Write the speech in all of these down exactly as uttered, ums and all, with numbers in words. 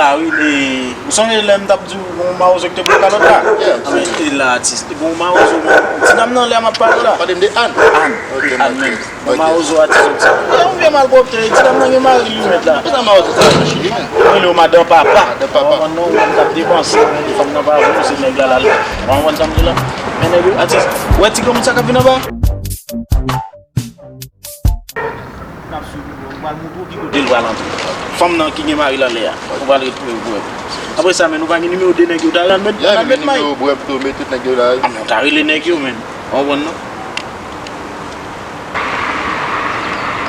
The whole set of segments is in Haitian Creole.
Ah wi, e, ou sonje lè m t ap di w gon mawozo ki te pran kalòt la? Yeah, m sonje. E la, atis, gon mawozo, men, ti dam nan lè m ap pale w la. Pale m de Ann? Ann, Ann menm. Gon mawozo atis soti. E yon vye malpwòpte, ti dam nan gen mari li mèt la. Kisa mawozo sa nan chili, men? Yo rele w madan papa. Madan papa. Ou konprann non, ou menm k ap depanse, men fanm nan pa vle, se nèg la l al. Ou konprann sa m di la? Men nèg yo atis, ou wè ti granmoun sa k ap vin anba? N ap swiv li, ou pral montre w ki kote l pral antre. Fanm nan ki gen mari l anlè a, ou pral retwouve l pou wè. Apre sa, men, nou pa gen nimewo de nèg yo, ta rele met, ta rele met may. Nimewo Brèb tou, met tout nèg yo la, wi. A, men, ou ta rele nèg yo, men. Ou konprann, non?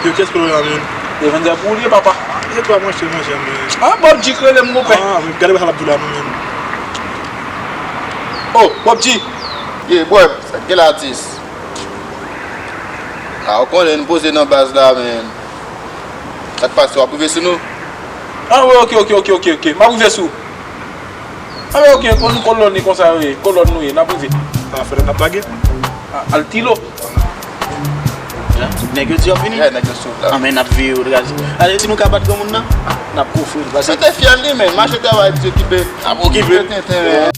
Yo, kiyès ki la, men? Evandrè pou ou li ye, papa. E pa manje, manje, men. A, Bob G k rele m, konpè. A, men, gade sa l ap di la, non, men. Oh, Bob G. Ye, Brèb, sa k gen la, atis? A, ou konnen n poze nan baz la, men. Sa k pase, w ap rive sou nou? A, wi, oke, oke, oke, oke, oke. M ap rive sou. A, wi, oke, kon, kolòn li konsa, wi. Kolòn nou ye, n ap rive. A, fè n ap lage. A, al tilo. Nèg yo di y ap vini? Yeah, nèg yo sou la. A, men n ap veye yo, gras. Ale, si nou ka bat granmoun nan, n ap kofre l, pase. Mete fyèl li, men. Mache travay, di okipe. N ap okipe. Mete tenten, men.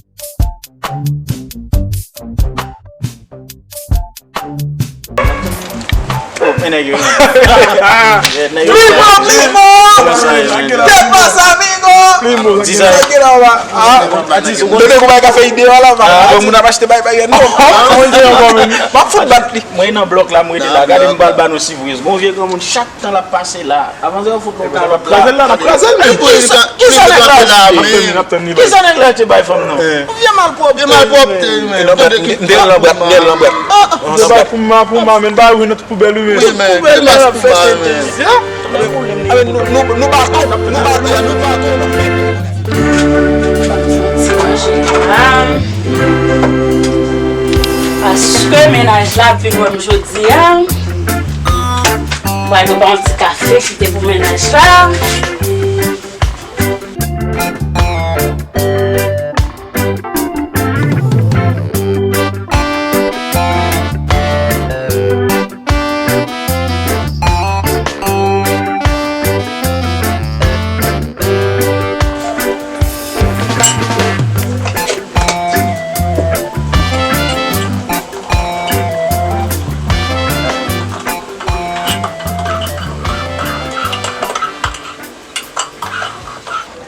Oh, men nèg yo. Yeah, nèg yo. Primo, primo! Kòman sa ye, man? Kè pasa, amigo? Primo. Di sa. Atis, ou konnen. Bebe, kòman ka fè ide a la, man? Ah, bon, moun ap achte bay, bay, non. Ah, mwen di ankò, men. M ap fout bat li. Mwen nan blòk la, mwen rete la. Gade, m pral ba nou sipriz. Gon vye granmoun, chak tan l ap pase la. Avan yo fout nou kalòt la. Kraze l la, n ap kraze l, men. Kisa, kisa nèg la achte? Kisa nèg la achte bay fanm nan? Yon vye malpwòpte. Vye malpwòpte, men. M te lanbwèt, m te lanbwèt. M te bay pou ma, pou ma, men bay wi nan tout poubèl wi, men. Wi, men. Poubèl la ap fè sentèz. Amen, nou, nou, nou baton, nou baton, nou baton. Paske mennaj la ap vin wè m jodi a. Mwen prepare yon ti kafe kite pou mennaj la.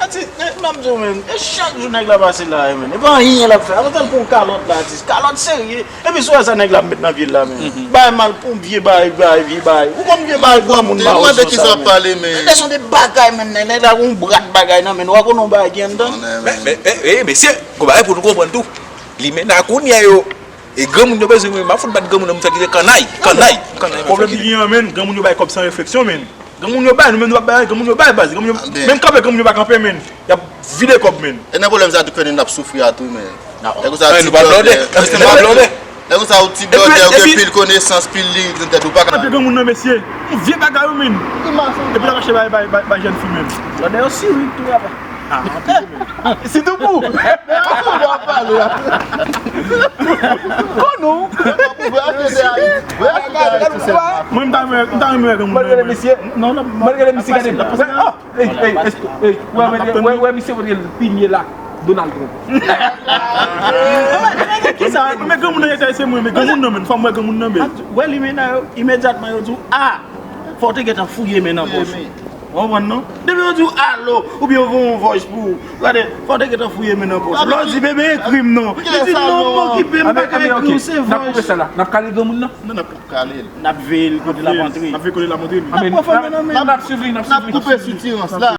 Atis, eh, m ap di w, men, e chak jou nèg la pase la, eh, men. E pa anyen l ap fè. Avan l pran yon kalòt la, atis. Kalòt serye. Epi si w wè sa nèg la ap met nan pye l la, men. Bay mal pou vye bay, bay, vye bay. Ou konn vye bay granmoun mawozo sa, men. Tande ki sa w ap pale, men. Tande son de bagay, men. Nèg la gon brat bagay nan men. Ou a konnen yon bagay ki anndan. Men, men, men, eh, mesye, gon bagay pou nou konprann tou. Limena kounye a yo. E granmoun yo bezwen mwen, m ap fout bat granmoun nan, moun sa ki se kannay, kannay, kannay. Pwoblèm ki gen an, men, granmoun yo bay kòb san refleksyon, men. Granmoun yo bay, nou menm nou p ap bay, granmoun yo bay, baz. Granmoun yo, menm kanpe, granmoun yo pa kanpe, men. Y ap vide kòb, men. E nan pwoblèm sa tou k fè nou n ap soufri a tou, men. E konsa ti blòdè, e konsa ou ti blòdè, ou gen pil konesans, pil lirik nan tèt ou, pa ka. Kanpe granmoun nan, mesye. Yon vye bagay, wi, men. Epi l ap mache bay, bay, bay, bay jèn fi, men. Blòdè yo sirik tou, apa. Ah, anpil, men. Sitou pou. Mwen, m ta renmen, m ta renmen wè granmoun nan, men. Non, non, malgre misye gade. Ey, ey, ey, wè, wè, wè, misye vre l, pimye la, Donald Trump. Kisa, men granmoun nan enterese mwen, men granmoun nan, men, fò m wè granmoun nan, men. Wè limena yo, imedyatman yo di w, ah, fò w te gentan fouye men nan pòch ou. Ou konprann non? Depi yo di w alo, oubyen yo voye yon voice pou ou, gade, fò w te gentan fouye men nan pòch ou. Lè w di bebe ekri m non. Li di non, m okipe, m pa ka ekri w, se voice. N ap koupe sa la, n ap kale granmoun nan. Non, n ap kale l. N ap veye l kote l ap antre. N ap veye kote l ap antre, wi. N ap pran fanm nan, men. N ap swiv li, n ap swiv li. N ap koupe soutirans la.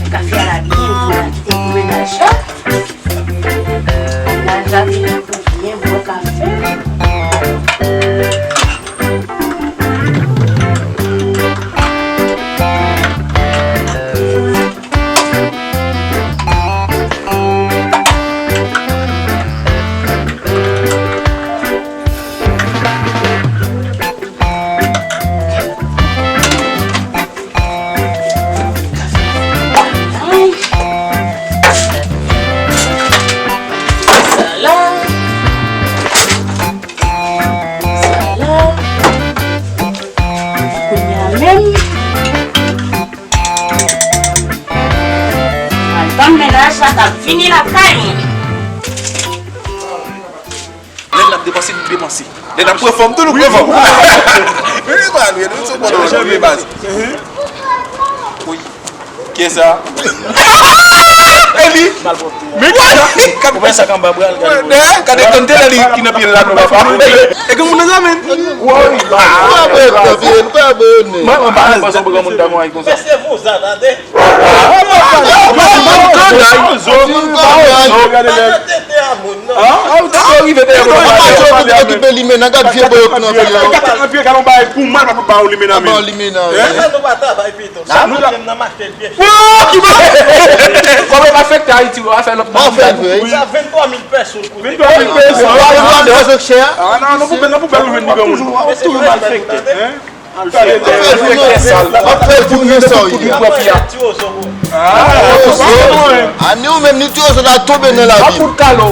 Kafe a la byen, pou la kite pou mennaj la. Mennaj la vini pou byen bwè kafe. lakay mwen. Lè n ap depanse, nou depanse. Lè n ap pran fòm tou, nou pran fòm. Wi, pa nou, nou sou pòt nou, wi, baz. Wi. Kiyès sa? E li? Men kiyès sa? Ou wè sa k anba bra l, gade. Gade kante la li ki nan pye l la, non, papa. E gen moun nan men. Woy, pa abone, pa abone. Mwen, mwen pa renmen pase yon pwogram moun ta konsa. Mesye, vouzan, tande. Okipe limena, gad vye boyok nan pye a. Gad vye kalon bay pou mal, pa pou ba ou limena men. Sa nou menm nan mache l byen chè. Kòman w afekte Ayiti, w a fè lòt moun. Sa venntwa mil pèso l koute. Venntwa mil pèso. Ah non, nan poubèl, nan poubèl ou jwenn li granmoun. Toujou, toujou malfekte. Hein? Malfektè sal. Ap fè l pou nou sa w ye. Ah, ni ou menm, ni ti ozo n a tonbe nan lavi. Ap fout kalo.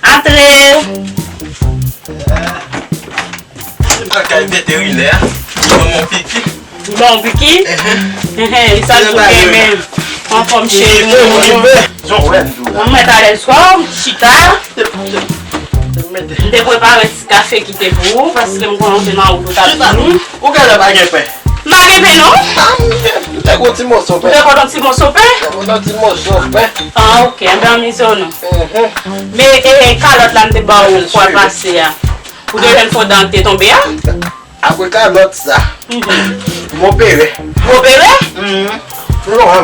Antre! Se pa kay veterinè a. Ban m yon piki. Ban w piki? Enhen. Enhen, e sa l di w gen men. Anfòm cheri m. Jan w wè m di w la. Mwen mèt alèz kwa w, chita. M te prepare ti kafe kite pou ou, paske m konnen w te nan wout ou t ap vini. Ou genlè pa gen pen. M pa gen pen non. Ah, m te gon ti moso pen. Ou te gon ti moso pen? M te gon ti moso pen. Ah, ok. Enben, anmize w non. Men, e, e, kalòt la m te ba ou fwa pase a. Ou te jwenn fondant te tonbe a? Apre kalòt sa, m opere. Ou opere? Non,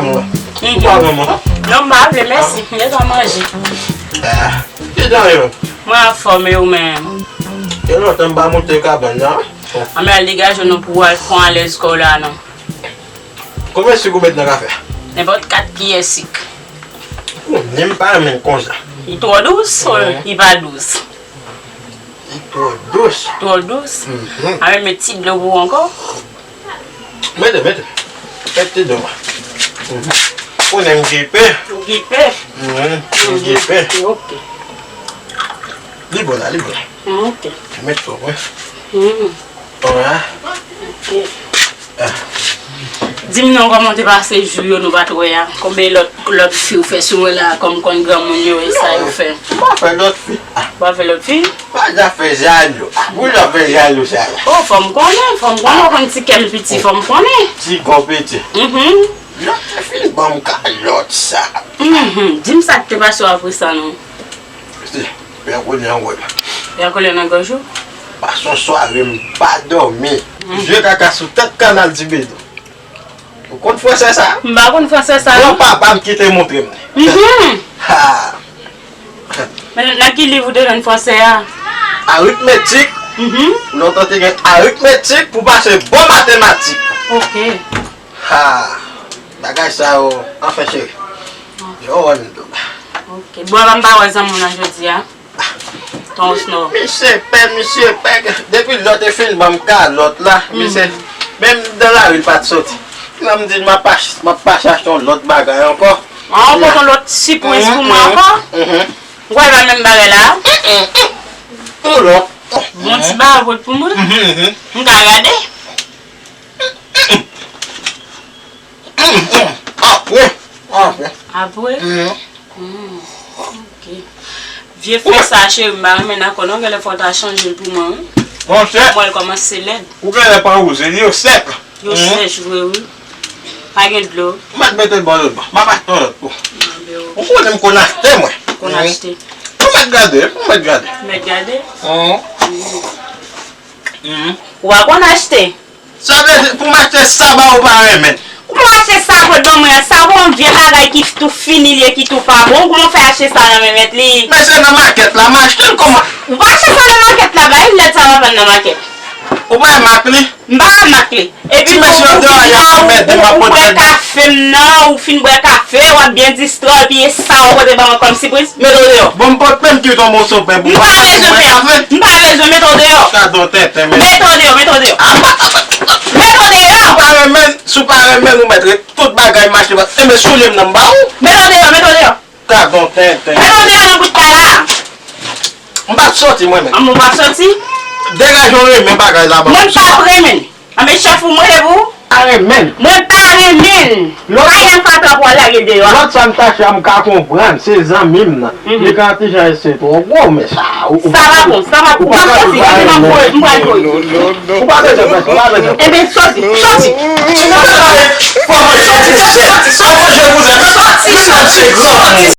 non. Ou pa manman. Non, m pa vle, mèsi. M gentan manje. Ah, ki jan yo? Mwen anfòm, e ou menm? Gen lontan m pa monte kabann nan. Ann al degaje nou pou w al pran alèz kò w la non. Konbyen sik ou met nan kafe a? Nenpòt kat kiyè sik. Ou menm pa renmen l konsa. Li twò dous, li pa dous. Li twò dous. Twò dous? Mhm. A, men met ti dlo pou ou ankò. Mete, mete. Met ti dlo. Mhm. Ou menm gripe. Ou gripe? Mhm. Ou gripe. Ok. Li bon la, li bon la. Ok. Met twò, wi. Mhm. Bon la. Ok. Di m non, kòman w te pase jou yo nou pa t wè a? Konbyen lòt, lòt fi w fè sou mwen la, kòm konn granmoun yo e sa yo fè? M pa fè lòt fi. Ah. Ou pa fè lòt fi? Pa zafè jalou. Ah, pou zafè jalou sa la. Oh, fò m konnen, fò m konnen, ou konn ti kè m piti, fò m konnen. Ti kò piti. Mhm. Lòt fi fin ban m kalòt sa. Mhm. Di m sa k te pase w apre sa non. Mesye, pè kolè nan gòj. Pè kolè nan gòj ou? Pase yon sware m pa dòmi. Mhm. Je kaka sou tèt kanal Tibedon. Ou konn fransè sa? M pa konn fransè sa non. Granpapa m ki te montre m li. Mhm. Ha. Men nan ki liv ou te jwenn fransè a? Aritmetik. Mhm. Lontan te gen aritmetik pou pase bon matematik. Ok. Ha. Bagay sa yo, anfen cheri. Yo wè m tou. Ok. Bon, m pa wè zanmi w nan jodi a. Ton Osno. Misye pè, misye pè. Depi lòt te fin ban m kalòt la, misye, menm dan lari l pa t soti. La m di l m ap pa, m ap pa chache yon lòt bagay ankò. Ah, ou pote yon lòt sipriz pou mwen ankò? Mhm. Ou kwè pa menm bagay la? Yon lòt. Bon ti bagay ou pote pou mwen? Mhm, mhm. M ka gade? Apre, apre. Apre? Mhm. Hmm, ok. Vye fè sa, cheri, m pa renmen nan kò non, genlè fò w ta chanje l pou mwen, wi. Monchè. Mwen, l kòmanse lèd. Ou genlè pa wouze, yo sèk. Yo sèch vre, wi. Pa gen dlo. Ou mèt mete l bò lòt bò. M ap achte yon lòt pou ou. Ou konnen m konn achte, mwen. Konn achte. Ou mèt gade, ou mèt gade. Mèt gade? Mhm. Mhm. Ou pa konn achte? Sa vle di pou m achte sa ba ou pa renmen. Ou pa achte sa pou l ban mwen an, sa pou yon vye bagay ki tou fini l ye, ki tou pa bon, kòman w fè achte sa nan men mèt li? Men se nan makèt la, m achte l kòman? Ou pa achte sa nan makèt la, bay lèd sa w ap vann nan makèt. Ou pa wè mak li? M pa wè mak li. Epi tou, ou fin bwè kafe m nan, ou fin bwè kafe, w ap byen distrè, epi e sa ou pote ban mwen kòm sipriz? Mete w deyò. Bon, m pot menm kwit yon moso pen pou ou. M pa bezwen pen. M pa bezwen, mete w deyò. Gadon tenten, men. Mete w deyò, mete w deyò. Mete w deyò. Si w pa renmen, si w pa renmen, nou mèt ret tout bagay mache. Enben, soulye m nan m ba ou. Mete w deyò, mete w deyò. Gadon tenten. Mete w deyò nan bout kay la. M pa t sòti, mwen menm. An, ou pa t sòti? Degaje w renmen bagay la ban m. Mwen pa renmen. Anben chèf ou mwen epi w? Pa renmen. Mwen pa renmen. Lòt sa, yon fatra pou al lage deyò a. Lòt sa m tache a, m ka konprann, se zanmi m nan. Li ka ti jan ese twò gwo, men sa, ou, ou pa, sa pa bon, sa pa bon. M ap sòti, m ap voye, m pral voye. Ou pa bezwen fè sa, ou pa bezwen. Enben sòti, sòti. Fò mwen sòti, sòti, sòti, je vous aime. Sòti, sòti, sòti.